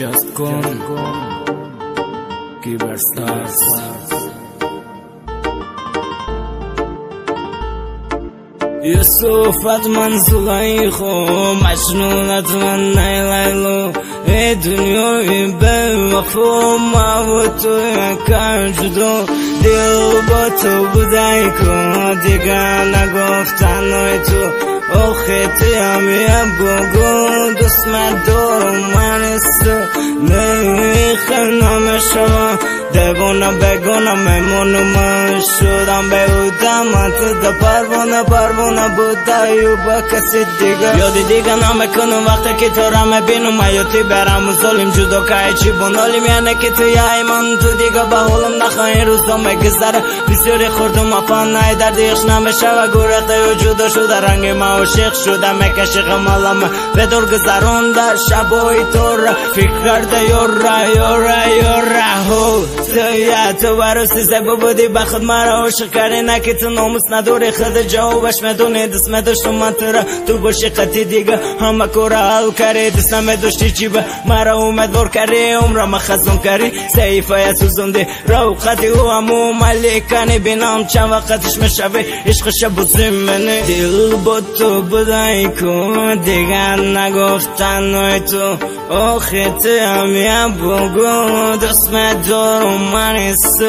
Just con Kiberstars. یوسفت من زلیخا، مجنونت من لیلا، ای دنیای بی‌وفا، ما و تو یکم جدا، دل با تو بودای کن، دیگه نگفتن تو، آخه تو هم یه بگو، دوست دارم من است، نمیخوام شما دیوانه بگونه میمونم، شدم بودم تو ده پروانه پروانه بوده و با کسی دیگه یاد دیگه نمیکنم وقتی که تو را میبینم، حیاتی برم و ظلم جدا که چی بنالیم، یعنی که تو یای من تو دیگه به حالم نخواهی روزا میگذره، بسیاری خوردم افانه درد یخ نمیشه و گریخته و جدا شده رنگ ما عاشق شده میکشی غم به دور گذرونده شبای تو را فکر کرده یورا یورا یورا هو تو عروسی زیبا بودی به خود مرا عاشق کردی، نه که تو ناموس نداری خود جوابش میدونی، دوست میداشتم من تو را تو باشی قطعی دیگه همه کار حل کردی، دوست نمیداشتی چی به مرا امیدوار کردی، عمرم خزون کردی صحیفه سوزوندی رو قطعی او همو ملکانی بینم چند وقتش میشوی عشق شب و منی، دل با تو بودای کن دیگه نگفتن تو، آخه تو هم یه بگو دوست میدارم من است،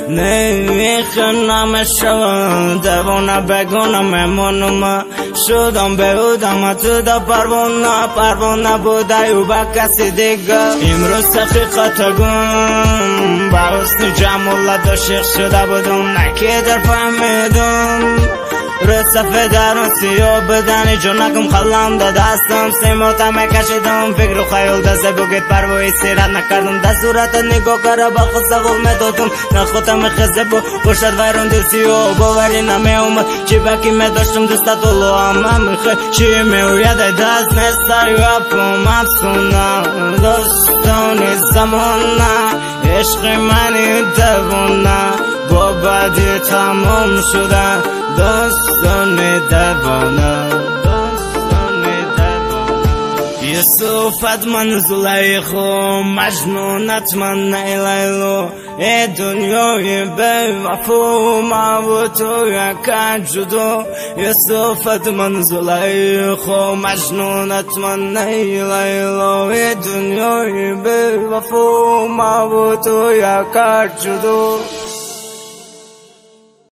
نمیخوام شوم دیوانه بگونه میمونم، شدم بودم تو ده پروانه پروانه بوده و با کسی دیگه، امروز حقیقت گم با حسن جمالت عاشق شده بودم، نه که در فهمیدم روز سفید درون سیاه بدنی جانکم قلم ده دستم سیماتم کشیدم فکر و خیال ده زبوگت پروایی سیرت نکردم، ده صورت نگاه کرده با خود سوال میدادم، نه خودم خزه بود باشد ویرون دل سیاه باوری نمی اومد، چی بکی می داشتم دوستت ولو همه میخوای چی میوید دست نیست یاپم افسونه دوستان زمانه عشق منی دیوانه با بدی تمام شده داستان دیوانه داستان دیوانه. یوسفت من زلیخا، مجنونت من لیلا، ای دنیای بی‌وفا، ما و تو یکم جدا، یوسفت من زلیخا، مجنونت من لیلا، ای دنیای بی‌وفا، ما و تو یکم جدا.